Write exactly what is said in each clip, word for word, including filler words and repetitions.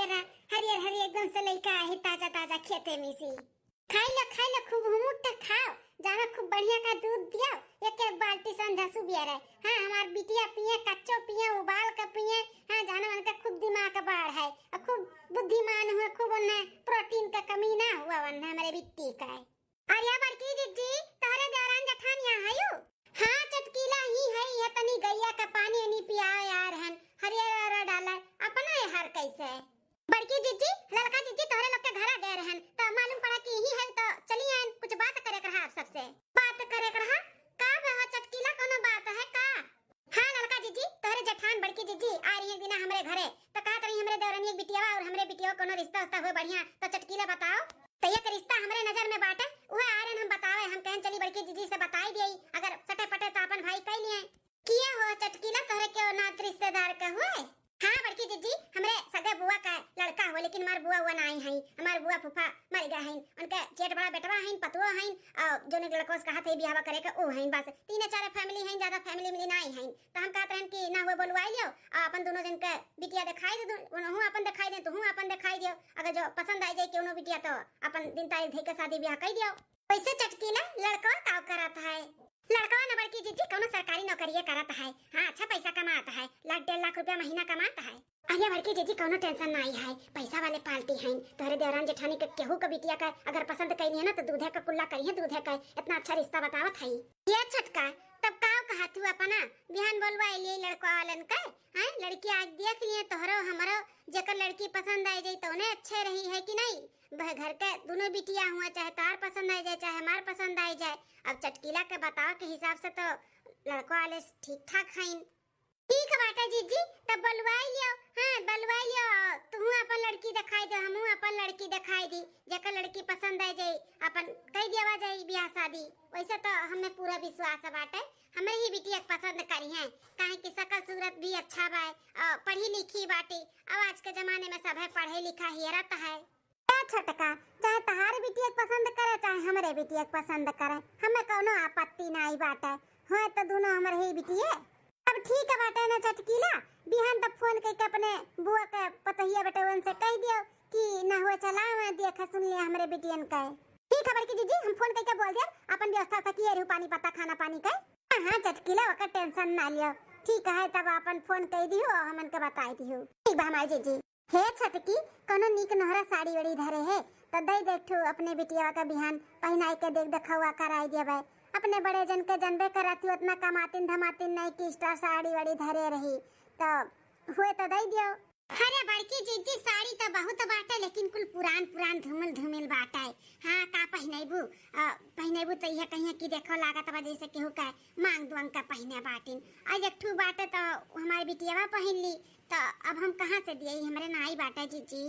हरियर हरियर एकदम से लइका आही ताजा ताजा खेते में से। खाई लो, खाई लो, खूब हुमुट खाओ, जानो खूब बढ़िया का दूध दियो, एक एक बाल्टी संझा सुबिया रहे। हाँ, हमार बिटिया पिए, कच्चो पिए, उबाल के पिए। हाँ, जानो उनका खूब दिमाग बढ़े, और खूब बुद्धिमान हुए, खूब उन्हें प्रोटीन का कमी ना हुआ, उन्हें हमरे बिट्टी का है। अरे बड़की जिज्जी, तोहरे देवरान जेठान यहाँ हयू? हाँ चटकीला, ही है, यह तनी गैया का पानी उनी पियावे यार हन, हरियर हरियर डाले, अपना यार कैसे? बड़की जिज्जी, लड़का जिज्जी तोहरे लोग के घरा गए रहन, तो मालूम पड़ा कि यही है, तो चली आयन, कुछ बात करे के रहा आप सबसे। बात करे के रहा? का बा चटकीला, कोनो बात है का? हाँ लड़का जिज्जी, तोहरे जेठान बड़की जिज्जी आ रही है दिना हमरे घरे, तो कहत रही हमरे देवरनिया के बिटियावा और हमरे बिटियावा कोनो रिश्ता उश्ता हुए बढ़िया, तो चटकीला बताओ। तो एक रिश्ता हमरे नजर में बाटे, उहे आ रहे हम बतावे, हम कहन चली बड़की जिज्जी से बताई दिए, अगर सटे पटे तो अपन भाई कह लिए। किया हो चटकीला, तोहरे के नात रिश्तेदार का हुए? हाँ बड़की जिज्जी, हमरे सगे बुआ का लड़का हुआ, लेकिन हमार बुआ हुआ ना आई हैं, हमार बुआ फूफा मर गए हैं, उनके जेठ बड़ा बेटवा हैं, पतुआ हैं, और जो ने लड़कों से कहा थे बियाह करे के, वो हैं, बस तीन चार फैमिली हैं, ज्यादा फैमिली मिली ना आई हैं। तो हम कहत रहन कि ना हुए बोलवाई लियो, और अपन दोनों जन के बिटिया दिखाई दे, उनहू अपन दिखाई दे, तुहू अपन दिखाई दियो, अगर जो पसंद आ जाए कि उन्हों बिटिया तो अपन दिन तारीख धई के शादी ब्याह कर दियो। वैसे चटकीला, लड़कवा का करत है? लड़कवा न बड़की जिज्जी कौनो सरकारी नौकरिये करत है। हाँ, अच्छा पैसा कमात है, लाख डेढ़ लाख रुपया महीना कमात है। अरे बड़की जिज्जी कौनो टेंशन ना आई है, पैसा वाले पार्टी हैं। तोहरे देवरान जेठानी के केहू के बिटिया का अगर पसंद कैली है ना तो दूधे का कुल्ला करी है, दूधे का। इतना अच्छा रिश्ता बतावत है। ये छोटका, तब का कहा तू अपना? बिहान बोलवा लिए लड़का वालन का, हैं? लड़की आज देख लिए तोहरो हमरो, जेकर लड़की पसंद आ जाई तो उन्हें अच्छे रही है कि नहीं? वह घर के दोनों बिटिया हुआ, चाहे तार पसंद आ जाए चाहे हमार पसंद आ जाए। अब चटकीला के बताओ के हिसाब से तो लड़को वाले ठीक ठाक हैं। ठीक बाटे जिज्जी, तब बलवाई लियो। हाँ बलवाई लियो, तुहू अपन लड़की दिखाई दो, हमहू अपन लड़की दिखाई दी, जेकर लड़की पसंद आ जाई अपन कह दिया जाई ब्याह शादी। वैसे तो हमें पूरा विश्वास बाटे, हमरे ही बिटिया के पसंद करी हैं, काहे कि शकल सूरत भी अच्छा बा, और पढ़ी लिखी बाटी। अब आज के जमाने में सभे पढ़े लिखा हेरत है। ए छोटका, चाहे तहार बिटिया के पसंद करे, चाहे हमरे बिटिया के पसंद करे, हमें कौनो आपत्ति नाई बाटे, होए तो दोनों हमरे ही बिटिये। अब ठीक है बाटे ना चटकीला, बिहान तब फोन करके अपने बुआ के पतहिया बेटवन से कह दियो कि ना हुआ चला हुआ देखा सुन लिया हमरे बिटियन के। ठीक है बड़की जिज्जी, हम फोन करके बोल दिया, अपन व्यवस्था से किए रहू पानी पत्ता खाना पानी के। हाँ हाँ चटकीला, ओकर टेंशन ना लियो। ठीक है, तब अपन फोन कर दियो, हमन के बताई दियो। ठीक बा हमारी जिज्जी। हे छटकी, कौनो नीक नोहरा साड़ी ओड़ी धरे है, तो दई दे एक ठो अपने बिटिया का बिहान पहिनाई के देख देखौआ कराई देबे। अपने बड़े जन के जनबे करत ही, उतना कमातिन धमातिन नहीं कि स्टार साड़ी वाड़ी धरे रही, तो हुए तो दई दियो। अरे बड़की जिज्जी, साड़ी तो बहुत बाटे, लेकिन कुल पुरान पुरान धूमिल धूमिल बाटे। हाँ, का पहिनेबू? अ, पहिनेबू तो यह कहिए कि देखो लागत बा जैसे केहू का मांग दुआंग का पहिने बाटिन। आज एक ठू बाटे तो हमारे बिटियावा पहिन ली, तो अब हम कहाँ से दिए? हमरे नाई बाटे जिज्जी।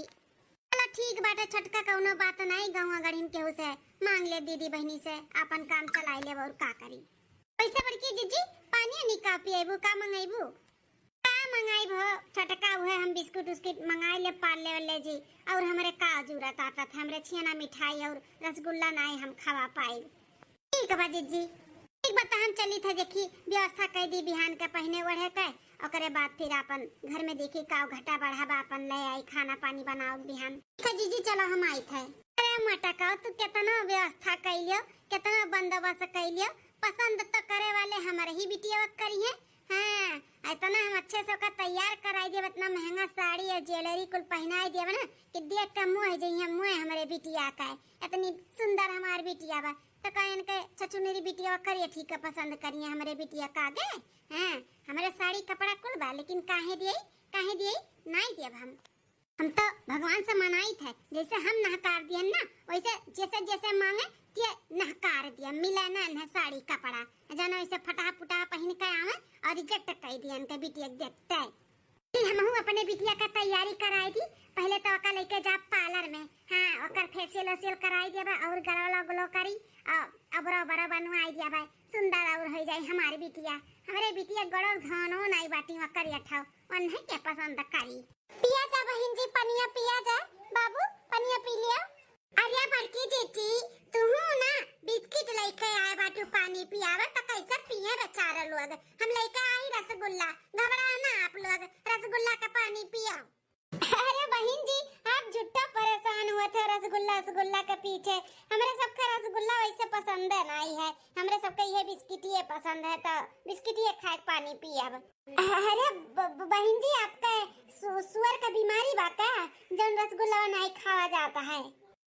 चलो ठीक बाटे छोटका, कौनो बात नाई, गौवा गढ़िन केहू से मांग ले दीदी बहिनी से, आपन काम चलाई लेब और का करी। वैसे बड़की जिज्जी, पानी उनी का पिएबू, का मंगेबू? का मंगाइब हो छोटका, उहे हम बिस्कुट उस्कुट मंगाई ले, पार्ले वाले जी, और हमरे का जरूरत आफत, हमरे छियाना मिठाई और रसगुल्ला नाई हम खवा पाई। ठीक बा जिज्जी, ठीक बा, त हम चली थे, देखी व्यवस्था कर दी बिहान के पहिने ओढ़े के, ओकरे बाद फिर अपन घर में देखी का घटा बढ़ा बा, अपन ले आई खाना पानी बनाओ बिहान। ठीक है जिज्जी, चलो हम आई थे। अरे मोटका, तू केतना व्यवस्था कैलियो, केतना बंदोबस्त कैलियो, पसंद तो करे वाले हमरे ही बिटिया करिए। हाँ, इतना हम अच्छे से ओकर तैयार कराई देब, इतना महंगा साड़ी और ज्वेलरी कुल पहनाई देब ना कि देख के मोह जइहे, मोह हमरे बिटिया का है। इतनी सुंदर हमार बिटिया बा, तो का इनके छछुनेरी बिटिया करिए ठीक है, पसंद करिए हमरे बिटिया का आगे। हाँ, हमरे साड़ी कपड़ा कुल बा, लेकिन काहे दिए, काहे दिए, नाई देब हम। हम तो भगवान से मनाई थे, जैसे हम नहकार दियन ना, वैसे जैसे जैसे मांगे ते नहकार दिया, मिले ना इन्हें साड़ी कपड़ा, जानो ऐसे फटा फुटा पहन के आवे और रिजेक्ट कर दिया इनके बिटिया के देखते। फिर हमहू अपने बिटिया का तैयारी कराई दी, पहले तो ओका लेके जा पार्लर में, हाँ ओकर फेशियल वेशियल कराई दिया बा और गलवा ग्लो करी और अबरो बरो बनवाई दिया बा, सुंदर और हो जाए हमारे बिटिया। हमरे बिटिया गड़ो धनो नाई बाटी ओकर यठाओ, उन्हें के पसंद करी। पिया जा बहिन जी, पनिया पिया जा। बाबू, पनिया पी लियो। अरे बड़की जीजी, तुहू ना बिस्किट लेके आए बाटू, पानी पियावे त कैसे पिए बेचारा लोग। हम लेके आई रसगुल्ला, घबरा ना आप लोग, रसगुल्ला का पानी पियो। अरे बहिन जी, पीछे। हमरे सबके रसगुल्ला वैसे पसंद नाई है, हमरे सबके ये बिस्किटिए पसंद है, तो बिस्किटिए खाए के पानी पियब। अरे ब-, ब-, बहिन जी, आपका सु-, सुअर का बीमारी बा का, जौन रसगुल्ला नाई खावा जाता है?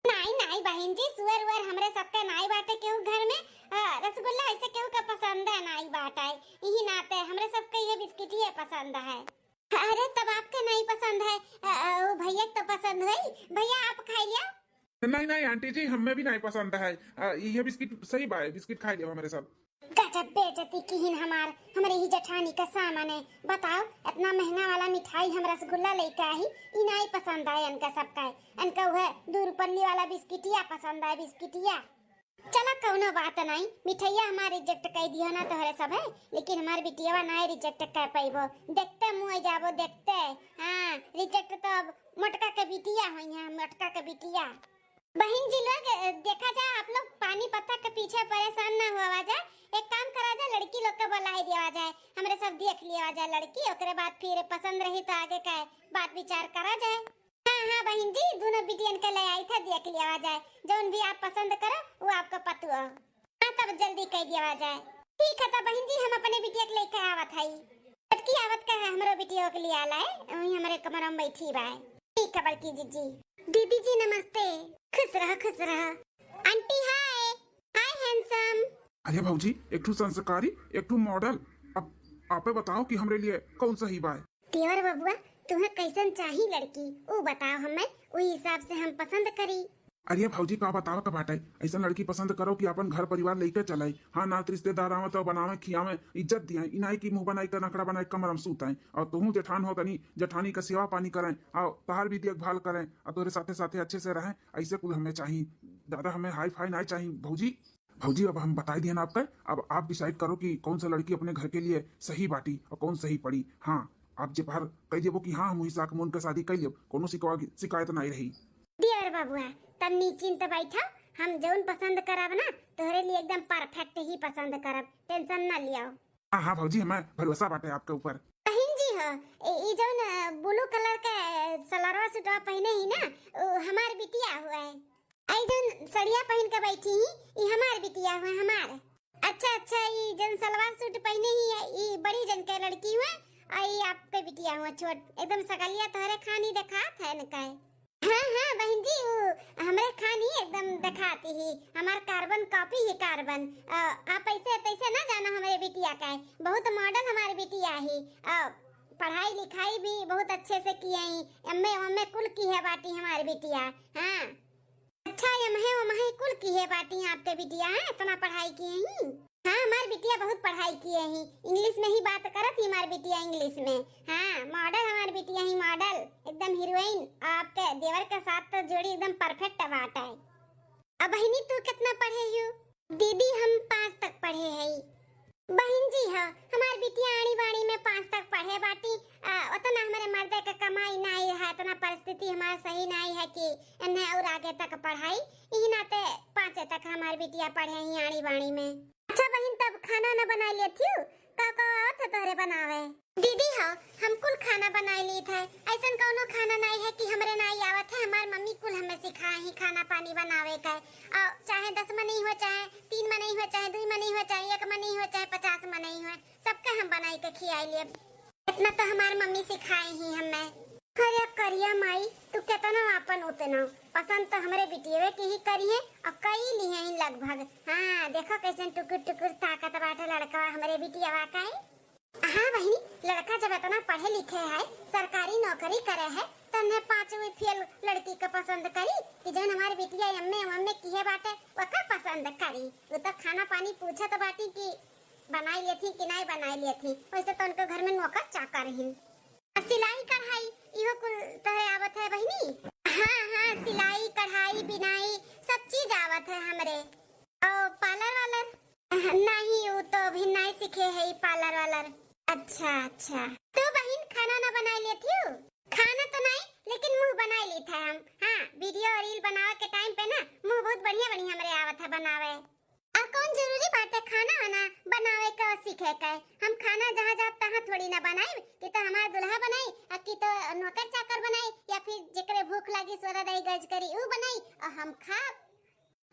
नाई, नाई बहिन जी, सुअर उअर हमरे सबके नाई बाटे केहू घर में। अ, रसगुल्ला ऐसे केहू का पसंद है नाई बाटे, यही नाते हमरे सबके ये बिस्किटिए पसंद है। अरे, तब आपके नाई पसंद है, अ, अ, वो भैया के तो पसंद है। भैया, आप खाई लिया। नहीं, नहीं आंटी जी, हमें भी नहीं पसंद है। अ, ये बिस्किट सही बाय, बिस्किट खाई लिया हमरे सब। गजब बेइज्जती किहिन हमार, हमरे ही जेठानी का सामने। बताओ, इतना महंगा वाला मिठाई हम रसगुल्ला लेके आई, ई नाई पसंद आए इनका सबका। इनका वह दू रुपन्नी वाला बिस्किटिया पसंद आए, बिस्किटिया। चला, कौनो बात नाई, मिठाइया हमार रिजेक्ट कर दियो ना तोहरे सब है, लेकिन हमार बिटियावा नाई रिजेक्ट कर पाइबो। देखते मुँह जाबो, देखते। हाँ, रिजेक्ट तो अब मोटका के बिटिया होई है, मोटका के बिटिया। बहिन जी लोग, अ, देखा जाए, आप लोग पानी पत्ता के पीछे परेशान ना हुआ जाए। एक काम करा जाए, लड़की लोग के बुलाई दिया जाए, हमरे सब देख लिया जाए लड़की, ओकरे बाद फिर पसंद रही तो आगे का बात विचार करा जाए। हाँ, हाँ बहिन जी, दोनों बिटियन के ले आई था, देख लिया जाए, जौन भी आप पसंद करो वो आपका पतुआ। हाँ, तब जल्दी कह दिया जाए। ठीक है, तब बहिन जी हम अपने बिटिया के लेके आवत हई। छोटकी आवत का है, हमरो बिटिया के लिए आला है, वही हमारे कमरा में बैठी बा। ठीक है बड़की जीजी। दीदी जी नमस्ते। खुश रहो, खुश रहो। Aunty hi. Hi handsome. अरे भौजी, एक ठो संस्कारी, एक ठो मॉडल। अब आपे बताओ कि हमरे लिए कौन सही बा? देवर बबुआ, तुम्हें कैसन चाही लड़की, ऊ बताओ हमें, वही हिसाब से हम पसंद करी। अरे भौजी, का बतावा का बाटे, ऐसन लड़की पसंद करो कि अपन घर परिवार लेके चले। हाँ, नात रिश्तेदार आवे तो बनावे खियावे, इज्जत दिए, ई नाई कि मुंह बनाई के नखड़ा बनाई कमरा में सूते। और तुहू जेठान हो तनी, जेठानी का सेवा पानी करें, और तहार भी देखभाल करें, और तोरे साथे साथे अच्छे से रहें। ऐसे कुल हमें चाही दादा, हमें हाई फाई नाई चाही भौजी। भौजी, अब हम बताई दिए ना आपका, अब आप डिसाइड करो कि कौन सा लड़की अपने घर के लिए सही बाटी और कौन सही पड़ी। हाँ, आप जे बाहर कह देबो कि हाँ, हम वही साक मोन के शादी कर लेब, कोनो शिकवा, शिकायत नाई रही। देवर बबुआ, तब निश्चिंत बैठा, हम जौन पसंद करब ना, तोहरे लिए एकदम परफेक्ट ही पसंद करब, टेंशन ना लियो। हाँ, हाँ भौजी, हमें भरोसा बाटे आपके ऊपर। बहिन जी हो, ए, ई जौन, अ, ब्लू कलर के सलवार सूटवा पहने ही ना, उ हमार बिटिया हुआ है। आई जौन सड़िया पहन के बैठी ही, ई हमार बिटिया हुआ, हमार। अच्छा, अच्छा, ई जौन सलवार सूट पहने ही है, ई बड़ी जन के लड़की हुआ, आ ई आपके बिटिया हुआ छोट, एकदम सकलिया तोहरे खानी देखात है न काहे? हाँ, हाँ, बहिन जी, उ हमरे खानी एकदम देखाती ही, हमार कार्बन कॉपी ही कार्बन। अ, आप ऐसे तैसे ना जाना हमरे बिटिया का, बहुत मॉडल हमार बिटिया ही। अ, पढ़ाई लिखाई भी बहुत अच्छे से किए ही, एमए ओमए कुल की है बाटी हमार बिटिया। हाँ, अच्छा, एमए ओमए कुल की है बाटी आपके बिटिया, हैं? इतना पढ़ाई किए ही। हाँ, हमार बिटिया बहुत पढ़ाई किए ही, इंग्लिश में ही बात करत ही हमार बिटिया, इंग्लिश में। हाँ, मॉडल हमार बिटिया ही, मॉडल, एकदम हीरोइन। आपके देवर के साथ तो जोड़ी एकदम परफेक्ट बात है। अब बहिनी, तू कितना पढ़े हो? दीदी, हम पाँच तक पढ़े हई। बहिन जी हो, हमार बिटिया आड़ी बाड़ी में पाँच तक पढ़े बाटी। आ, उतना हमारे मर्दे के कमाई नाई है, इतना परिस्थिति हमार सही नाई है कि इन्हें और आगे तक पढ़ाई। ई नाते पाँचे तक हमार बिटिया पढ़े ही आड़ी बाड़ी में। अच्छा बहिन, तब खाना न बनाई लेती हूँ? का का आवत है तोहरे बनावे? दीदी हो, हम कुल खाना बनाई लीत है। ऐसन कौनो खाना नाई है कि हमरे नाई आवत है। हमार मम्मी कुल हमें सिखाए ही खाना पानी बनावे का। और चाहे दस मनई हो, चाहे तीन मनई हो, चाहे दुई मनई हो, चाहे एक मनई हो, चाहे पचास मनई हो, सबके हम बनाई के खियाई लेब। इतना तो हमार मम्मी सिखाए ही हमें। अरे करिया माई, तू केतना आपन उतना, पसंद तो हमरे बिटियवे के ही करिहे और कई लिहे ही लगभग। हाँ, देखो कैसन टुकुर टुकुर ताकत बाटे लड़कवा हमरे बिटियवा का है। हाँ बहिनी, लड़का जब इतना पढ़े लिखे है, सरकारी नौकरी करे है, तो उन्हें पाँचवीं फेल लड़की के पसंद करी कि जौन हमार बिटिया एमए ओमए किहे बाटे, ओकर पसंद करी। वो तो खाना पानी पूछत बाटी कि बनाई लेथी कि नाई बनाई लेथी, वैसे तो उनके घर में नौकर चाकर ही। आ सिलाई कढ़ाई इहो कुल तोहरे आवत है बहिनी? हाँ, हाँ, सिलाई, कढ़ाई, बिनाई, सब चीज आवत है हमरे। और पार्लर वालर? नहीं, वो तो अभी नहीं सीखे है ई पार्लर वालर। अच्छा, अच्छा। तू बहिन खाना ना बनाई लेती हो? खाना तो नहीं, लेकिन मुंह बनाई ली था हम। हाँ, वीडियो और रील बनावे के टाइम पे ना मुंह बहुत बढ़िया बढ़िया हमरे आवत है बनावे। आ कौन जरूरी बाटे खाना वाना बनावे का और सीखे का? हम खाना जहाँ जाब तहाँ थोड़ी ना बनाई कि तो हमार दुल्हा बनाई, आ कि तो नौकर चाकर बनाई, या फिर जेकरे भूख लागी सोरा दही गज करी ऊ बनाई और हम खाब।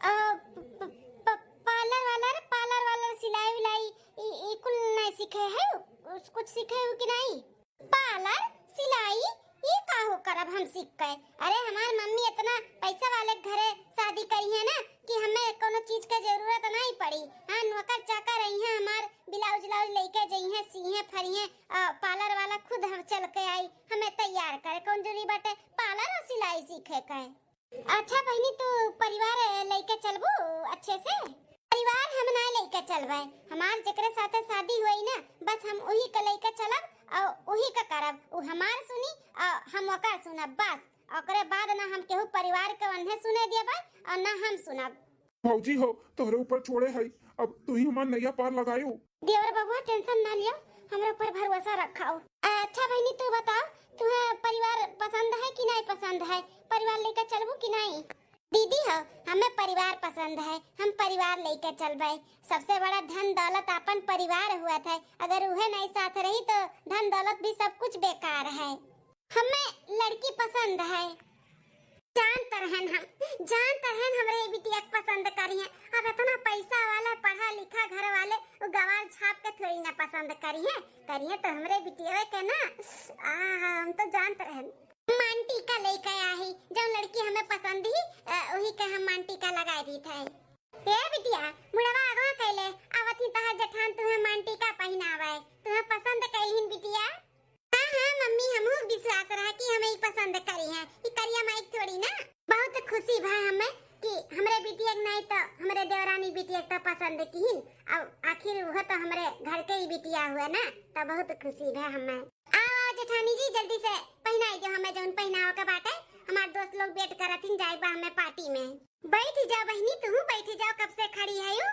अ, प-, प-, प-, पार्लर वाला रे, पार्लर वाला सिलाई उलाई, ई, ई कुल नहीं सीखे है, उस कुछ सीखे हो कि नहीं? पार्लर, सिलाई, ई का हो करब हम सीख के? अरे, हमार मम्मी इतना पैसा वाले घरे शादी करी है ना कि हमें कोनो चीज के जरूरत नहीं पड़ी। हाँ, नौकर चाकर रही है, हमार ब्लाउज व्लाउज लेके जइहे, सीहे फरिहे, अ, पार्लर वाला खुद हम चल के आई, हमें तैयार करे। कौन जरूरी बाटे पार्लर और सिलाई सीखे के? अच्छा बहिनी, तू परिवार लइके चलबू अच्छे से? परिवार हम ना लइके चलबे, हमार जेकरे साथे शादी होई ना, बस हम उही के लइके चलब और उही के करब। उ हमार सुनी और हम ओकर सुनब, बस। ओकरे बाद ना हम केहू परिवार के ओन्हे सुने देबे और ना हम सुनब। भौजी हो, तोहरे ऊपर छोड़े हई, अब तू ही हमार नैया पार लगायो। देवर बबुआ, टेंशन ना लियो, हमरे ऊपर भरोसा रखाओ। अच्छा बहिनी, तू बताओ, तुहे परिवार पसंद है कि नहीं पसंद है? परिवार लेके चलबू कि नहीं? दीदी हो, हमें परिवार पसंद है, हम परिवार लेके चलबे। सबसे बड़ा धन दौलत अपन परिवार हुआ था, अगर उहे नहीं साथ रही तो धन दौलत भी सब कुछ बेकार है। हमें लड़की पसंद है। जानत रहन हम, जानत रहन हमरे बिटिया के पसंद करिहे। अब इतना पैसा वाला, पढ़ा लिखा घर वाले, उ गवार छाप के थोड़ी ना पसंद करिहे, करिहे तो हमरे बिटिया के ना। आ, हम तो जानत रहन। मांग टीका लेके आई, जौन लड़की हमें पसंद ही, अ, वही के हम मांग टीका लगाए दी थे। ए बिटिया, मुड़वा आगवा कैले, आवत ही तहार जेठान तुम्हें मांग टीका पहिनावे, तुम्हें पसंद कैलिन बिटिया। हाँ, हाँ, मम्मी, हमहू विश्वास रहा कि हमें ही पसंद करी है, ई करिया माई थोड़ी ना। बहुत खुशी भा हमें कि हमरे बिटिया के नहीं तो हमरे देवरानी बिटिया के तो पसंद किहिन। अब आखिर वह तो हमरे घर के ही बिटिया हुआ ना, तो बहुत खुशी भा हमें। आओ, आओ जेठानी जी, जल्दी से पहिनाई दो हमें जौन पहिनावे के बाटे। हमार दोस्त लोग wait करत हिन, जाए बा हमें party में। बैठ जाओ बहिनी, तुहू बैठ जाओ, कब से खड़ी है यू?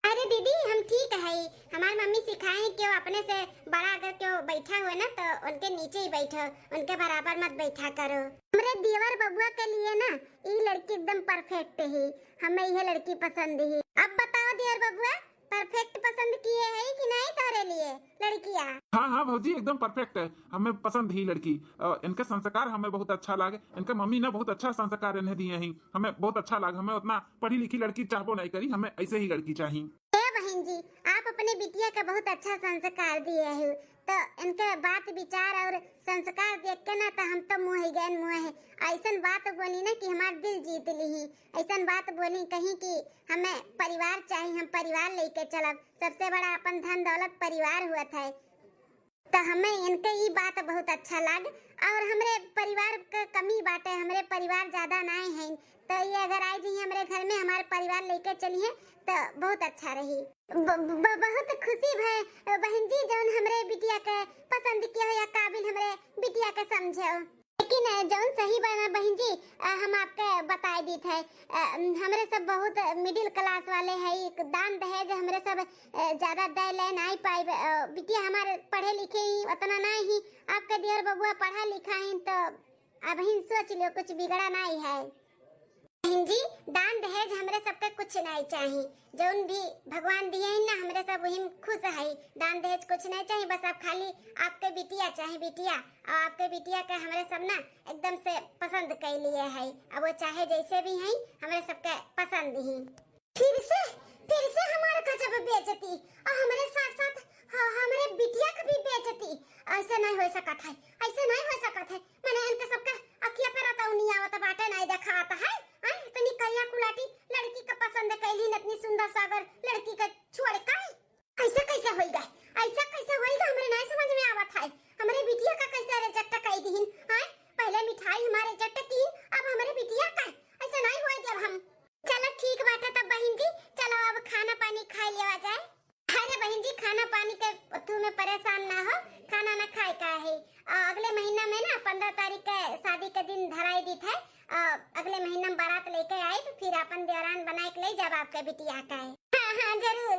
अरे दीदी, हम ठीक है। हमार मम्मी सिखाए हैं कि वो अपने से बड़ा अगर क्यों बैठा हुआ ना तो उनके नीचे ही बैठो, उनके बराबर मत बैठा करो। हमरे देवर बबुआ के लिए ना ई लड़की एकदम perfect ही, हमें यह लड़की पसंद ही। अब बताओ देवर बबुआ, perfect पसंद किए है कि नहीं तोरे लिए लड़किया? हाँ, हाँ भौजी, एकदम perfect है, हमें पसंद ही लड़की। अ, इनके संस्कार हमें बहुत अच्छा लागे, इनके मम्मी ने बहुत अच्छा संस्कार इन्हें दिए हैं, हमें बहुत अच्छा लागे, हमें उतना पढ़ी लिखी लड़की चाहबो नहीं करी, हमें ऐसे ही लड़की चाहिए। ए बहन जी, आप अपने बिटिया का बहुत अच्छा संस्कार दिए हो, तो इनके बात विचार और संस्कार देख के ना तो हम तो मोह गए, मोह। ऐसन बात बोली ना कि हमार दिल जीत ली। ऐसन बात बोली कहीं कि हमें परिवार चाहिए, हम परिवार लेके चलब, सबसे बड़ा अपन धन दौलत परिवार हुआ था। तो हमें इनके ई बात बहुत अच्छा लाग। और हमरे परिवार के कमी बाटे, हमरे परिवार ज्यादा नाय है, तो ये अगर आई जी हमरे घर में हमारे परिवार लेके चलिए तो बहुत अच्छा रही। ब, ब, बहुत खुशी भय बहन जी, जौन हमरे बिटिया के पसंद किया हो या काबिल हमरे बिटिया के समझे हो। लेकिन, अ, जौन सही बा ना बहिन जी, अ, हम आपके बताए दीत है, अ, हमरे सब बहुत middle class वाले है, एक दान दहेज हमरे सब, अ, ज्यादा दे ले नहीं पाइब। अ, बिटिया हमारे पढ़े लिखे ही उतना नहीं ही, आपके देवर बबुआ पढ़ा लिखा ही, तो अबहिन सोच लियो कुछ बिगड़ा नहीं है। बहिन जी, दान दहेज हमरे सबके कुछ नहीं चाही, जौन भी भगवान दिए हैं ना, हमरे सब वही में खुश है। दान दहेज कुछ नहीं चाही, बस आप खाली आपके बिटिया चाही, बिटिया, और आपके बिटिया के हमरे सब ना एकदम से पसंद कर लिए है। अब वो चाहे जैसे भी हैं, हमरे सबके पसंद ही। फिर से, फिर से हमारे गजब बेइज्जती, और हमरे साथ साथ ह-, हमरे बिटिया के भी बेइज्जती। ऐसे नहीं हो सकत है, ऐसे नहीं हो सकत है। मैंने इनके सबके अखिया पे रतौनी आवत बाटे, नहीं देखात है। हैं? इतनी करिया कुलाटी लड़की का पसंद कैली, इतनी सुंदर सागर लड़की का छोड़ के। ऐसे कैसे होइगा? ऐसा कैसे होइगा? हमरे नहीं समझ में आवत है। हमरे बिटिया का कैसे reject कर दीहिन? हैं? पहले मिठाई हमारे reject की, अब हमरे बिटिया का? ऐसे नहीं होए देब हम। चलो ठीक बाटे तब बहिन जी, चलो अब खाना पानी खा लिया जाए। अरे बहिन जी, खाना पानी के तू में परेशान ना हो, खाना ना खाए का है। आ, अगले महीना में ना पन्द्रह तारीख के शादी के दिन धराई दी थे। आ, अगले महीना में बारात लेके आई तो फिर अपन देवरान बनाए के ले जब आपके बिटिया का है। हाँ, हाँ, जरूर।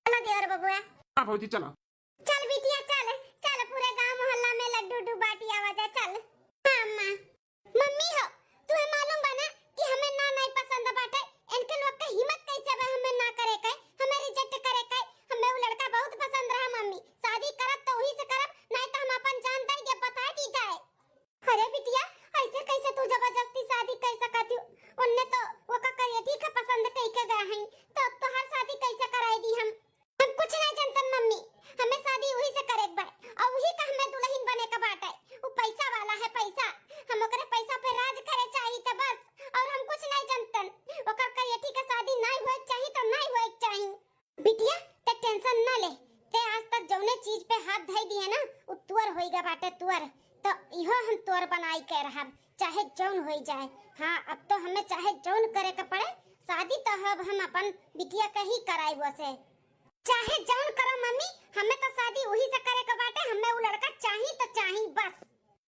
चलो देवर बबुआ। हाँ भौजी, चलो। चल बिटिया चल, चल पूरे गांव मोहल्ला में लड्डू उड्डू बांटी आवा जा, चल। हाँ अम्मा। मम्मी हो, तुम्हें मालूम बा ना कि हमें ना नहीं पसंद बाटे, इनके लोग के हिम्मत कैसे बा हमें ना करे के, हमें reject करे के। हमें वो लड़का बहुत पसंद रहा मम्मी, शादी करब तो वही से करब, नहीं तो हम अपन जान दे के बता दी जाए। अरे बिटिया, ऐसे कैसे तू जबरदस्ती शादी कर सकत हो? उनने तो वो का करिए ठीक है पसंद और बनाई के रहब, चाहे जौन होई जाए। हाँ, अब तो हमें चाहे जौन करे के पड़े, शादी तो अब हम अपन बिटिया के ही कराई वो से। चाहे जौन करो मम्मी, हमें तो शादी वही से करे के बाटे, हमें वो लड़का चाही तो चाही बस।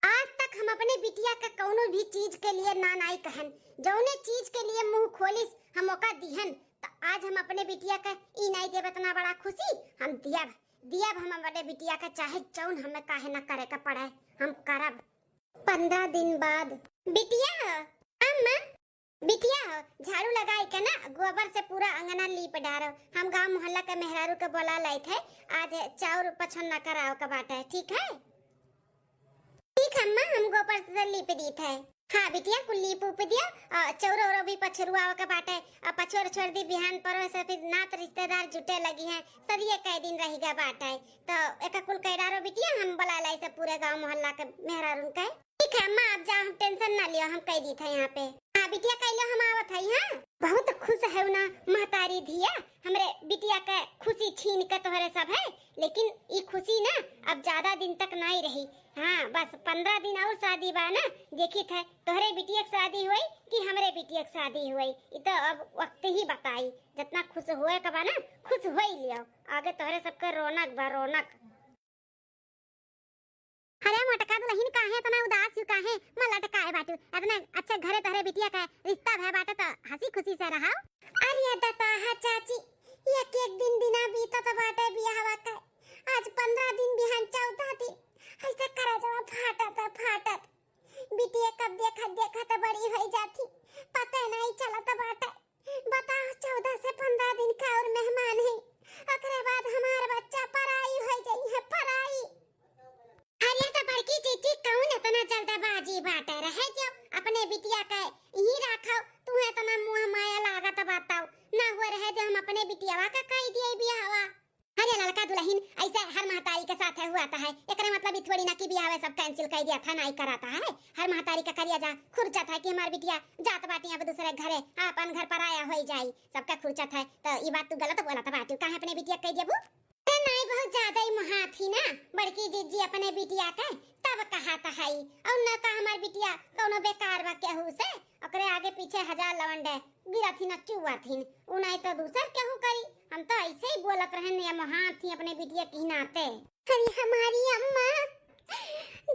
आज तक हम अपने बिटिया के कौनो भी चीज के लिए ना नाई कहन, जौने चीज के लिए मुंह खोलिस हम ओका दिहन। तो आज हम अपने बिटिया के ई नाई देब इतना बड़ा खुशी, हम दियब, दियब हम अपने बिटिया के चाहे जौन हमें काहे ना करे के पड़े, हम करब। पन्द्रह दिन बाद। बिटिया हो, अम्मा, बिटिया हो, झाड़ू लगाई के ना गोबर से पूरा अंगना लीप डारो। हम गांव मोहल्ला के मेहरारू के बोला लाइत है, आज चाउर पछन्ना कराओ के बाटे, ठीक है? ठीक है अम्मा, हम गोबर से लीप दीत है। हाँ बिटिया, कुल लीप उप दिया, और चौरो ओरो भी पछरुआवे के बाटे, और पछोर छोड़ दी, बिहान परो से फिर नात रिश्तेदार जुटे लगी हैं, सदिये कई दिन रह गया बाटे। तो एका कुल कह डारो बिटिया, हम बुला लाई सब पूरे गांव मोहल्ला के मेहरारून के। ठीक है अम्मा, आप जाओ, हम tension ना लियो, हम कह दी था यहाँ पे। हाँ बिटिया, कह लो, हम आवत है। हाँ, बहुत खुश है ना महतारी धिया, हमरे बिटिया के खुशी छीन के तोहरे सब है, लेकिन ई खुशी ना अब ज्यादा दिन तक नहीं रही। हाँ, बस पन्द्रह दिन और शादी बा ना, देखी थे तोहरे बिटिया के शादी हुई कि हमरे बिटिया के शादी हुई। ई तो अब वक्त ही बताई, जितना खुश होए के बा ना, खुश हो ही लियो। आगे तोहरे सबके रौनक बा, रौनक। अरे मोटका दुलहिन, काहे इतना उदास यू, काहे मुँह लटकाए बाटू? इतने अच्छे घरे तोहरे बिटिया के रिश्ता भय बाटे तो हंसी खुशी से रहो। अरे दताहा चाची, एक एक दिन दिना बीतत बाटे बियाहवा के, आज पन्द्रह दिन, बिहान चौदह दिन, ऐसे करजवा फाटत फाटत। बिटिया कब देखत देखत बड़ी होई जाती, पता नहीं चलत बाटे। बताओ, चौदह से पन्द्रह दिन का और मेहमान है, ओकरे बाद हमार बच्चा पराई होई जाई है, पराई। अरे तो बड़की जीजी, कौन इतना जल्दबाजी बाटे, रहे दियो, अपने बिटिया के यहीं रखो। तू इतना मुँह माया लागत बताओ ना, हो रहे दियो, हम अपने बिटियावा का कह दिए बियाहवा। अरे लड़का दुलहिन, ऐसे हर महतारी के साथ है हुआ था है, एकरे मतलब ई थोड़ी ना कि बियाहवे सब cancel कर दिया था, नहीं कराता है। हर महतारी का करिया जा खुरचत है कि हमार बिटिया जात बाटी अब दूसरे घरे, अपन घर पराया होई जाई, सबका खुरचत है। तो ई बात तू गलत बोलत बाटू, काहे अपने बिटिया कह दिया बू? अरे नहीं, बहुत ज्यादा ही मुहात ही ना, बड़की जीजी अपने बिटिया के तब कहा था है, और न का हमार बिटिया कौनो बेकार बा केहू से, ओकरे आगे पीछे हजार लवंडे गिरत ही न चुवत ही, उ नहीं तो दूसर केहू करी। हम तो ऐसे ही बोलत रहन या मोहात ही अपने बिटिया की नाते। अरे हमारी अम्मा,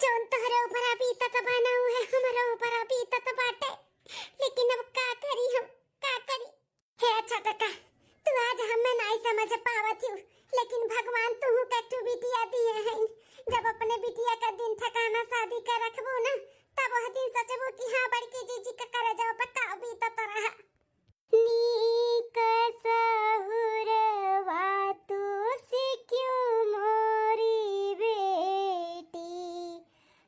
जौन तोहरे ऊपर बीतत बा ना, उहे हमरे ऊपर बीतत बाटे, लेकिन अब का करी हम, का करी? हे छोटका, तू आज हमें नहीं समझ पावत हूँ, लेकिन भगवान तुहू के तू बिटिया दिए हैं। जब अपने बिटिया का दिन ठिकाना शादी के रखबू ना, तब वह दिन सोचबू कि हाँ, बड़की जीजी के करेजा पे का बीतत रहा। नीक सहुरवा तू सिक्यों मोरी बेटी,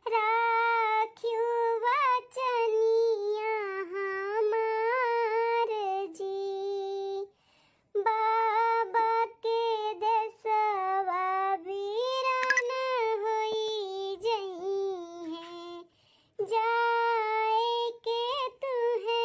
राख्यू वचनिया हमार जी। बाबा के देसवा बीरान होई जइहें, जाए के तुहे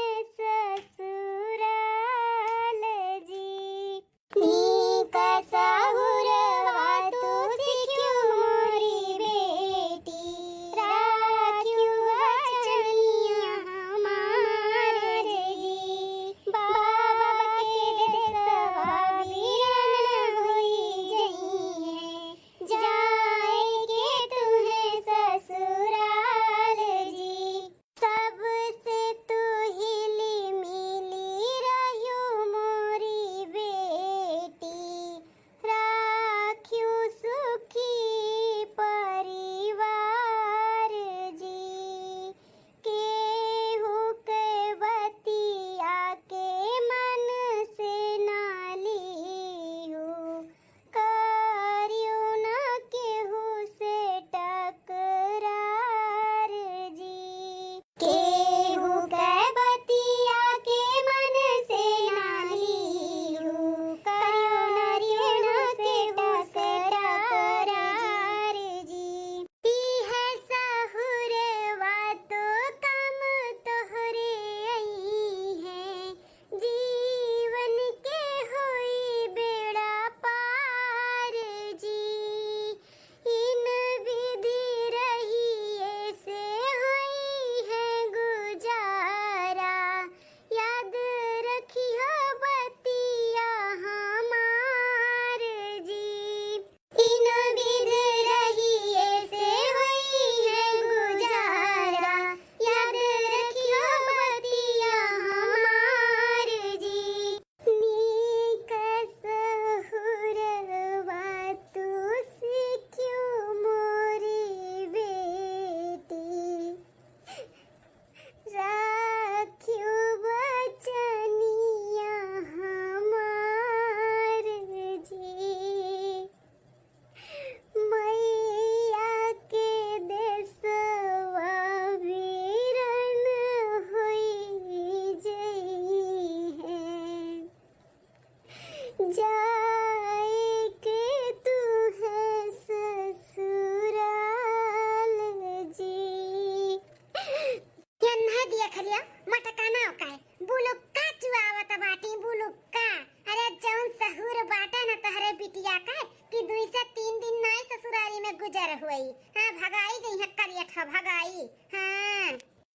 खलिया मटकाना ओकाए, बुलुक्का चुआवत बाटी, बुलुक्का। अरे जौन सहूर बाटे न तोहरे बिटिया का, कि दुई से तीन दिन नाई ससुरारी में गुजर हुई। हाँ, भगाई गई है करियठा, भगाई। हाँ।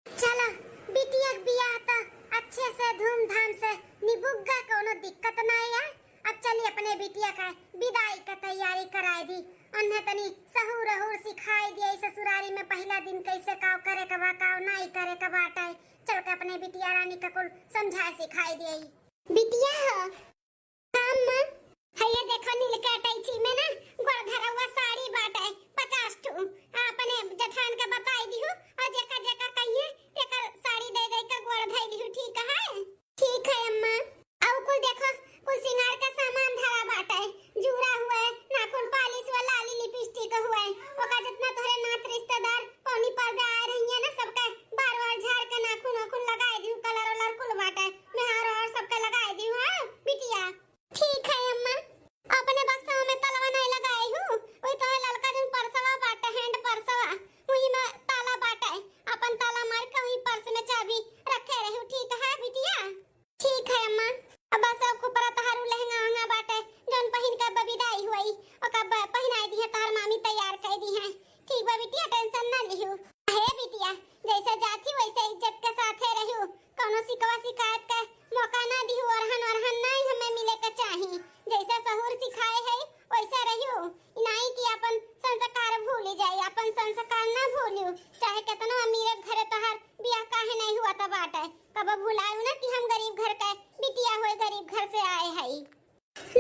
चलो, बिटिया के बियाह त अच्छे से धूमधाम से निबुग्गा, कौनो दिक्कत नाई है। अब चली अपने बिटिया का विदाई का तैयारी कराई दी। उन्हें तनी सहूर अहूर सिखाई दिए, ससुरारी में पहिला दिन कैसे काव करे के बा, काव नाई करे के बाटे। चल के अपने बिटिया रानी का कुल समझाए सिखाई दिए। बिटिया हो, हाँ, अम्मा। हइये देखो, नील के अटैची में ना गोड़ धरौआ साड़ी बाटे, पचास ठू। आ, अपने जेठान के बताई दिहु, और जेका जेका कहिए, तेकर साड़ी दे दे के गोड़ धई दिहु, ठीक है? ठीक है, अम्मा। और कुल देखो, कुल सिंगार का सामान धरा बाटे, जूड़ा हुए, नाखून पालिश हुए, लाली लिपस्टिक हुए, ओका जितना तोहरे नात रिश्तेदार पौनी पर आए रहिए ना, सबके बार बार झाड़ के नाखून ओखून लगाई दिहु, कलर वलर कुल बाटे, मेहर और सबके लगाई दिहु, हाँ, बिटिया। ठीक है अम्मा, अपने बक्सवा में तलवा नहीं लगाई हूँ, वही तो है ललका जौन पर्सवा बाटे, हैंड पर्सवा, वही में ताला बाटे, अपन ताला मार के वही पर्स में चाबी रखे रहू, ठीक है बिटिया? ठीक है अम्मा। अब बस अब खुपरा तहारू लहंगा वहंगा बाटे, जौन पहिन के अब विदाई हुई, ओका ब-, पहिनाई दी है, तहार मामी तैयार कर दी है। ठीक बा बिटिया, टेंशन ना लिहू। हे बिटिया, जैसे जात ही वैसे इज्जत के साथे रहू, कौनो शिकवा शिकायत के मौका ना दिहू, ओरहन ओरहन नाई हमें मिले के चाही। जैसे सहूर सिखाए है वैसे रहू, ई नाई कि अपन संस्कार भूली जाई, अपन संस्कार ना भूलू, चाहे केतनो अमीर घरे तोहार बियाह काहे नहीं हुआ त बाटे, कब भुलायू ना कि हम गरीब घर के बिटिया होए, गरीब घर से आए हई।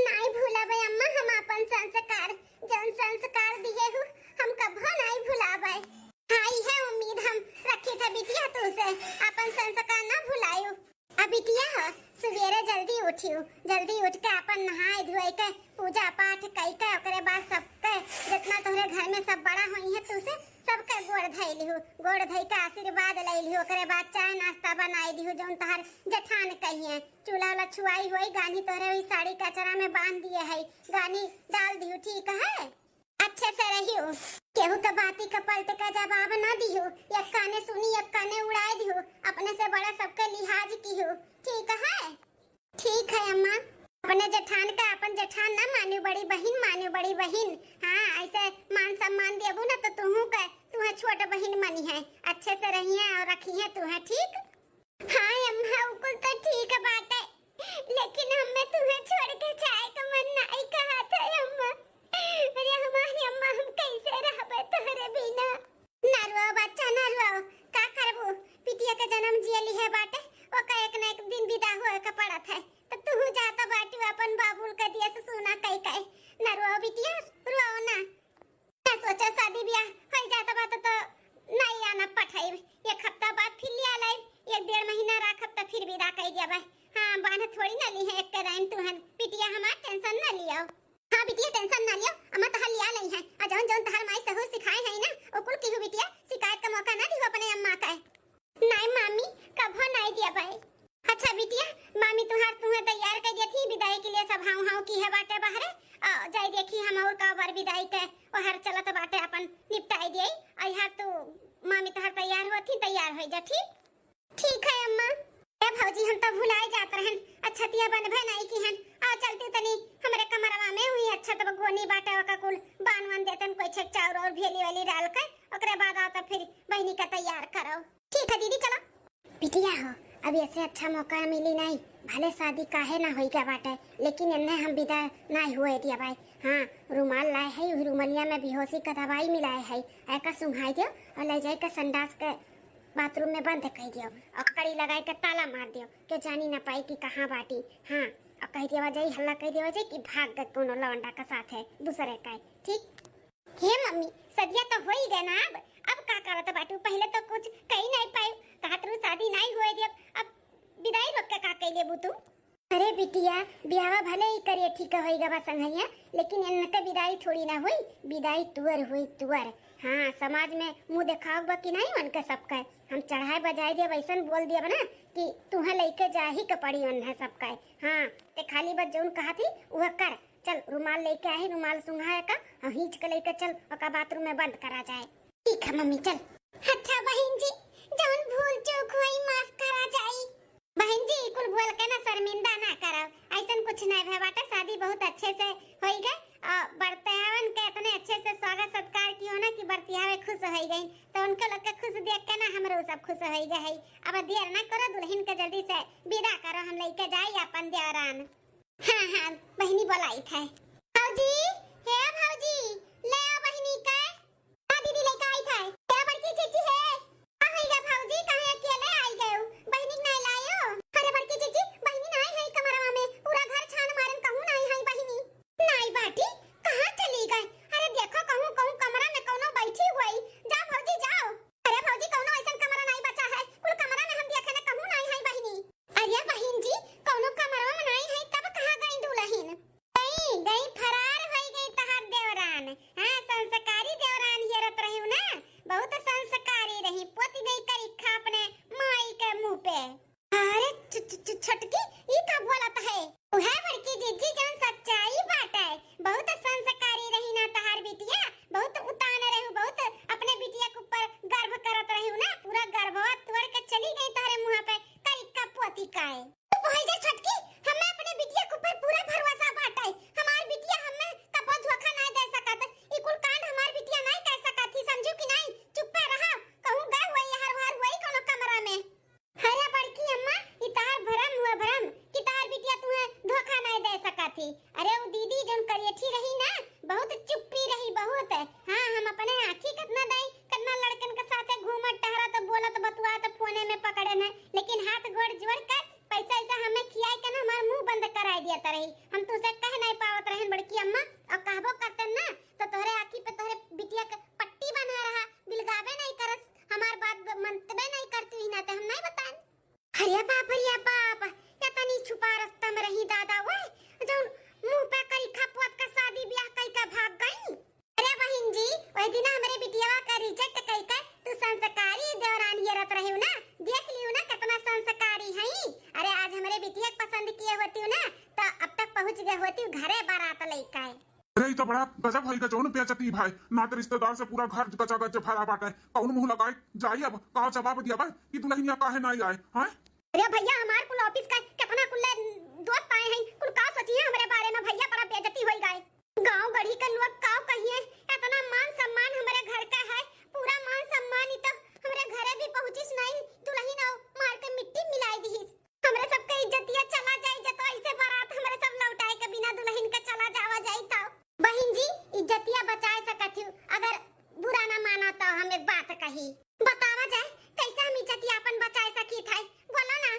नाई भुलाबे अम्मा हम अपन संस्कार, जौन संस्कार दिए हु, हम कभो नाई भुलाबे। हाँ, इहे उम्मीद हम रखी थे बिटिया तू से, अपन संस्कार ना भुलायू। अब बिटिया हो, सुबेरे जल्दी उठियो, जल्दी उठ के अपन नहाए धोए के, पूजा पाठ कई के, ओकरे बाद सबके, जितना तोहरे घर में सब बड़ा होई है तू से, सबके गोड़ धई लिहू, गोड़ धई के आशीर्वाद ले लिहू, ओकरे बाद चाय नाश्ता बनाई दिहू, जौन तोहर जेठान कहिए, चूल्हा वाला छुआई होई, गान्ही तोहरे वही साड़ी के अचरा में बांध दिए है, गान्ही डाल दिहू, ठीक है? अच्छे से रहियो, केहू के बाती के पलट के जवाब ना दिहू, एक काने सुनी एक काने उड़ाए दिहू, अपने से बड़ा सबके लिहाज किहू, ठीक है? ठीक है अम्मा। अपने जेठान का अपन जेठान ना मानियो, बड़ी बहिन मानियो, बड़ी बहिन। हाँ, ऐसे मान सम्मान देबू ना तो तुहू के, तुहे छोट बहिन मनी है, अच्छे से रहिए और रखिए तुहे, ठीक? हाँ अम्मा, उ कुल तो ठीक बाटे, लेकिन हमें तुहे छोड़ के जाए का मन नाई कहत है अम्मा। अरे हमारी अम्मा, हम कैसे रहबे तोहरे बिना? ना रुआओ बच्चा, ना रुआओ, का करबू? बिटिया के जन्म जियली है बाटे, ओका एक ना एक दिन विदा होए के पड़त है। तो तू जाता बाटू अपन बाबुल के दिया से सुना कई कई। ना रुआओ बिटिया, रुआओ ना। ना सोचा शादी ब्याह होई जाता बात तो नाई आना पठाई। एक हफ्ता बाद फिर लिया लाई, एक डेढ़ महीना राखब तो फिर विदा कई दिया भाई। हाँ, बांध थोड़ी ना ली है एक राइन तुहन, बिटिया हमार टेंशन ना लियो। हाँ बिटिया, टेंशन ना लियो, अम्मा तहार लिया लई है। आ जौन जौन तहार माई सहूर सिखाए है ना, ओ कुल किहू बिटिया, शिकायत का मौका ना दिहू अपने अम्मा का। नाई मामी, कभो नाई दिया भाई। अच्छा बिटिया, मामी तुहार तुहे तैयार कर दिया थी विदाई के लिए, सब हाउ हाउ की है बाटे बाहरे। आ, जाई देखी हम और का बार विदाई के ओहर चलत बाटे, अपन निपटाई दिए। आ यार तू मामी तुहार तैयार होती, तैयार हो जा, ठीक? ठीक है अम्मा। ए भौजी, हम तो भुलाए जात रहन, अच्छतिया बनबे नहीं की हन। आ चलती तनी हमरे कमरवा में हुई, अच्छा तब गोनी बाटे ओका कुल बान वान देतन, कोई छेक चाउर और भेली वाली डाल के, ओकरे बाद आओ तब फिर बहिनी का तैयार करो। ठीक है दीदी, चलो। बिटिया हो, अब ऐसे अच्छा मौका मिली नहीं, भले शादी काहे ना होई गया बाटे, लेकिन इन्हें हम विदा नहीं हुए दिया भाई। हाँ, रुमाल लाए है, वही रुमलिया में बेहोशी का दवाई मिलाए है, एका सुंघाई दियो और ले जाए के संडास के बाथरूम में बंद कर दियो और कड़ी लगाए के ताला मार दियो, के जानी ना पाई कि कहाँ बाटी। हाँ, और कह दिया जाई, हल्ला कह दिया जाई कि भाग गए कोनो लौंडा के साथ है दूसरे का, ठीक? हे मम्मी, सदिया तो हो ही गए ना, अब अब का करत बाटू? पहले तो कुछ कही नहीं पाई, कहत रू शादी नहीं हुए दियो, अब विदाई रोक के का कह लेबू तू? अरे बिटिया, ब्याहवा भले ही करिए ठीक होई गवा संगैया, लेकिन इनके विदाई थोड़ी ना हुई, विदाई तुअर हुई तुअर। हाँ, समाज में मुंह देखाओ बा कि नहीं उनके सबके? हम चढ़ाए बजाए दिया, वैसन बोल दिया ना कि तुहे लेके जा ही के पड़ी उन्हें सबके। हाँ, ते खाली बस जौन कहा थी वह कर। चल रुमाल लेके आए, रुमाल सुंघाए का और खींच के लेके चल, ओका बाथरूम में बंद करा जाए। ठीक है मम्मी, चल। अच्छा बहिन जी, जौन भूल चूक हुई माफ खुश होई गए है। अब देर ना करो, दुलहिन के जल्दी से विदा करो, हम लइके जाई अपन देवरान। हाँ, हाँ, बहिनी बोलाइत है। भौजी, हे भौजी, ले आओ बहिनी के। हाँ दीदी, लइके आइत है। हे बड़की जीजी हे। का होई गे भौजी, काहे अकेले आई गयो? बहिनी के नाई लायो? अरे बड़की जीजी, बहिनी नाई है कमरवा में, पूरा घर छान मारन, कहूँ नाई है बहिनी। नाई बाटी, कहाँ चली गई? अरे देखो, कहूँ, कहूँ कमरा में कौनो बैठी हुई। जा भौजी, जाओ। अरे भौजी, कौनो ऐसन कमरा नाई बचा है, कुल कमरा में हम देखे न, कहूँ नाई है बहिनी। अरे बहिन जी, कौनो कमरा में नाई है, तब कहाँ गई दुलहिन? गई, गई, फरार होई गई तहार देवरान। हाँ, संस्कारी देवरान ये रत रही ना, बहुत संस्कारी रही, पोती गई करिखा अपने माई के मुँह पे। अरे छ-, छ-, छ-, छोटकी, ई का बोलत है? उहे बड़की जीजी जौन सच्चाई बाटे, बहुत संस्कारी रही ना तहार बिटिया, बहुत उतान रहू, बहुत अपने बिटिया के ऊपर गर्व करत रहू ना, पूरा गर्ववा तोड़ के चली गई तोहरे मुँह पे करिखा पोती काए। चुप हो जा छोटकी, हमें अपने बिटिया के ऊपर पूरा भरोसा बाटे, हमार बिटिया हमें कबो धोखा ना दे सकत, ई कुल कांड हमार बिटिया नहीं कर सकत ही, समझू कि नहीं? चुप्पे रहा, कहूँ गए हुए हर बार हुए कोनो कमरा में। अरे बड़की अम्मा, ई तहार भरम हुआ भरम कि तहार बिटिया तुहे धोखा नाई दे सकत ही। अरे उ दीदी जौन करियठी रही ना, बहुत चुप्पी रही, बहुत। हाँ, हम अपने आँखी कितना दई, कितना लड़कन के साथे घूमत टहरत, बोलत, बतुआत, फोने में पकड़े न, लेकिन हाथ गोड़ जोड़ कर पैसा ऐसा हमें खियाई के ना हमार मुँह बंद कराई दिया रही। हम तुसे कह नाई पावत रहन बड़की अम्मा, और कहबो करतन ना तो तोहरे आँखी पे तोहरे बिटिया के पट्टी बना रहा, बिलगावे नाई करस, हमार बात ब-, मनतबे नाई करती ही ना, ते हम नाई बताएन। अरे बाप रे बाप, या तनी छुपा रास्ता में रही दादा, वो जौन मुँह पे करिखा पोत का शादी ब्याह कई का भाग गई। अरे बहिन जी, वही दिन हमरे बिटिया का रिजेक्ट कई के तू संस्कारी देवरान ये रत रहे ना, देख लियो ना कितना संस्कारी है। अरे आज हमरे बिटिया के पसंद किए होती ना, तो अब तक पहुँच गए होती घरे बारात लेके। अरे, ई तो बड़ा गजब होई गा, जौन बेइज्जती भाई, नाते रिश्तेदार से पूरा घर गचागच भरा बाटे। कौन मुँह लगाए जाई अब, का जवाब दिया बा कि दुल्हनिया काहे नाई आए, हैं? अरे भैया, हमार कुल ऑफिस का कितना कुल दोस्त आए हैं, कुल का सोचिए हमरे बारे में भैया, बड़ा बेइज्जती होई गए। गाँव गढ़ी के लोग का कहिए, इतना मान सम्मान हमरे घर का है, पूरा मान सम्मान ई तो हमरे घरे भी पहुँचिस नहीं, दुल्हन आओ मार के मिट्टी मिलाई दिहिस। हमरे सबके इज्जतिया चला जाई, जब तो ऐसे बारात हमरे सब लौटाए के बिना दुल्हन के चला जावा जाई तो। बहिन जी, इज्जतिया बचाए सकत हूँ, अगर बुरा ना माना तो हम एक बात कही। बतावा जाए, कैसे हम इज्जतिया अपन बचाए सकी थे, बोलो ना।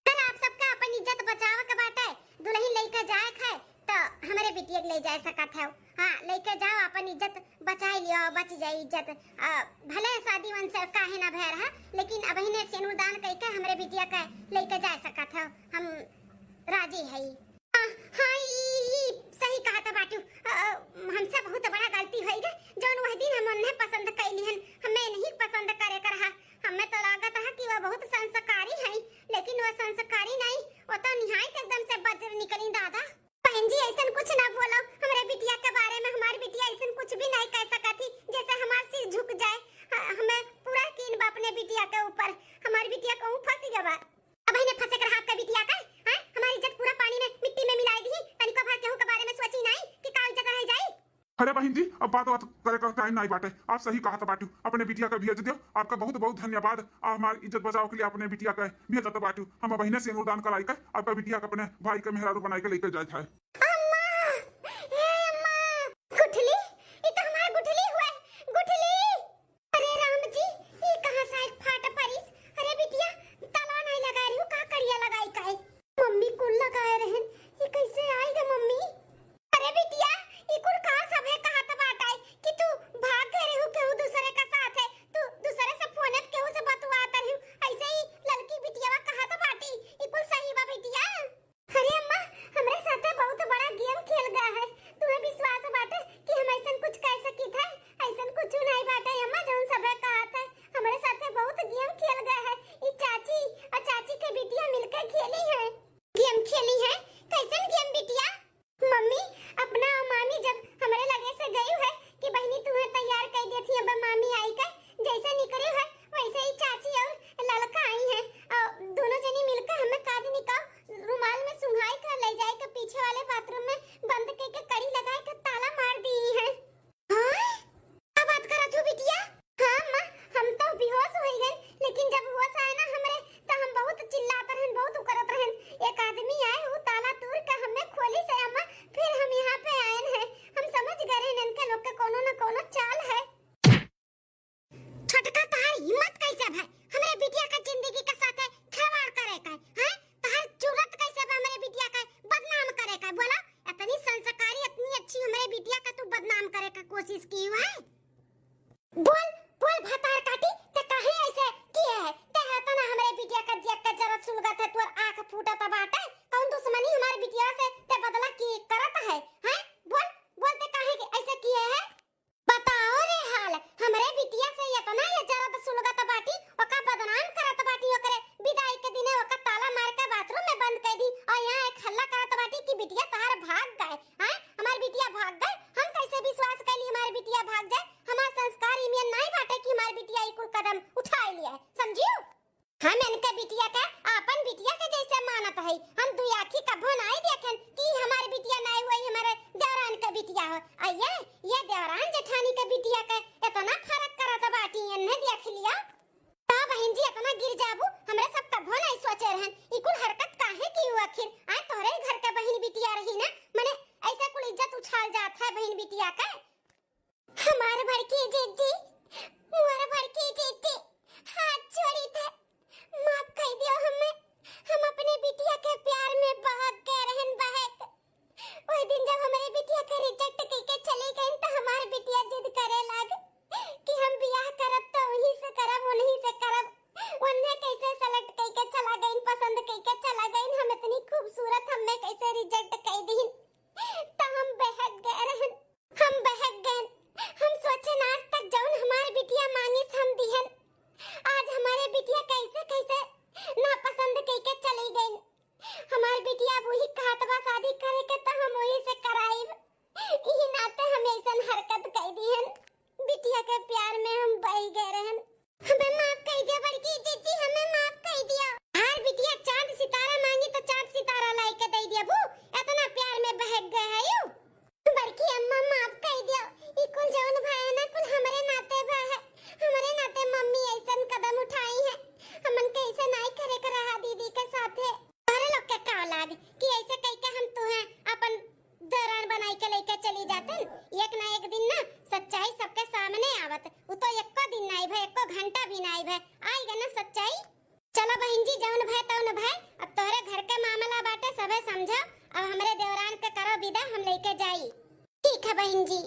अगर आप सबका अपन इज्जत बचावे के बाटे, दुल्हन लेके जाए के है, तो हमरे बिटिया के ले जा सकत हो। हाँ, लेके जाओ, अपन इज्जत बचाई लियो, बच जाई इज्जत। आ, भले शादी मन से काहे ना भय रहा, लेकिन अबहिने सेनुरदान कइके हमरे बिटिया के लेके जा सकत हो, हम राजी हई। हाँ, हाँ, ई, ई सही कहत बाटू। अ, हमसे बहुत बड़ा गलती होई गे, जौन वह दिन हम उन्हें पसंद कैली हन, हमें नहीं पसंद करे के रहा। हमें तो लागत रहा कि वह बहुत संस्कारी है, लेकिन वह संस्कारी नहीं, वो तो निहायत एकदम से बज्र निकली दादा। बहन जी, ऐसन कुछ ना बोलो हमरे बिटिया के बारे में। हमार बिटिया ऐसन कुछ भी नहीं कह सकत ही, जैसे हमार सिर झुक जाए। ह-, हमें पूरा यकीन बा अपने बिटिया के ऊपर। हमार बिटिया कहूँ फंस गवा। अबहिने फंसे के रहा आपका बिटिया का, हैं? हमारी इज्जत पूरा पानी में, मिट्टी में मिलाई दी। तनिको भर केहू के बारे में सोची नहीं कि का इज्जत रह जाई। अरे बहन जी, अब बात बात करे का टाइम नहीं बाटे। आप सही कहत बाटू, अपने बिटिया का भेज दियो। आपका बहुत बहुत धन्यवाद। आप हमारी इज्जत बचाव के लिए अपने बिटिया का भेजत बाटू। हम अबहिने सेनुरदान कराई के आपका बिटिया के अपने भाई के मेहरारू बनाई के लेके जाए है। अम्मा, ए अम्मा, गुठली, ई तो हमार गुठली हुए, गुठली। अरे राम जी, ई कहाँ से एक फाट परिस? अरे बिटिया, ताला नहीं लगा रही हूँ, का कड़िया लगाई काहे? मम्मी कुल लगाए रहन, ई कैसे आई गे मम्मी? अरे बिटिया, ई कुल का सब है कहत बाटे कि तू भाग गए रहू केहू दूसरे का साथ है, तू दूसरे से फोन पे केहू से बतुआत रहू, ऐसे ही लड़की बिटिया कहत बाटी, ई कुल सही बा बिटिया? अरे अम्मा, हमरे साथे बहुत बड़ा हम इनके बिटिया के आपन बिटिया के जैसे मानत हई। हम दुई आँखी कभो नाई देखेन कि हमार बिटिया नाई होई, हमारे देवरान के बिटिया हो। आ ये, ये देवरान जेठानी के बिटिया के इतना फर्क करत बाटी, इन्हें देख लिया। का बहिन जी, इतना गिर जाबू? हमरे सब कभो नाई सोचे रहन, ई कुल हरकत काहे की हो आखिर? आए तोहरे घर के बहिन बिटिया रही ना, मने ऐसा कुल इज्जत उछाल जात है बहिन बिटिया के। हमार बड़की जीजी, मोर बड़की जीजी, हाथ जोड़ी थे, माफ कर दियो हमें। हम अपने बिटिया के प्यार में बहक गए रहन, बहक। वही दिन जब हमारे बिटिया के रिजेक्ट कइके चली गईन, तो हमार बिटिया जिद करे लाग कि हम बियाह करब तो वहीं से करब, उन्हीं से करब। उन्हें कैसे सेलेक्ट कइके चला गईन, पसंद कइके चला गईन, हम इतनी खूबसूरत, हमें कैसे रिजेक्ट कर दीन, तो हम बहक गए रहन। हम बहक गए। हम सोचेन आज तक जौन हमार बिटिया मांगिस हम दिहन। आज हमारे बिटिया कैसे कैसे नापसंद कइके चली गईन। हमार बिटिया अब वही कहत बा शादी करे के, तो हम वही से कराइब। यही नाते हम ऐसन हरकत कई दिहन। बिटिया के प्यार में हम बह गए रहन। हमें माफ कर दिया बड़की जीजी, हमें माफ कर दिया। हर बिटिया चांद सितारा मांगी तो चांद सितारा लाई के दे दिया बू। इतना प्यार में बहक गए है यू। बड़की अम्मा माफ कर दिया। ई कुल जौन भय है ना, कुल हमरे नाते भय है। हमरे नाते मम्मी ऐसन कदम उठाई है। हमन के ऐसे नाई करे के रहा दीदी के साथे। अरे लोग के का लाग कि ऐसे कह के हम तुहें अपन दौरान बनाई के लेके चली जाते। एक ना एक दिन ना सच्चाई सबके सामने आवत। उ तो एको दिन नाई भय, एको घंटा भी नाई भय, आई गए ना सच्चाई। चलो बहिन जी, जौन भय तौन भय, अब तोहरे घर के मामला बाटे, सभे समझा। अब हमरे देवरान के करो विदा, हम लेके जाई। ठीक है बहिन जी।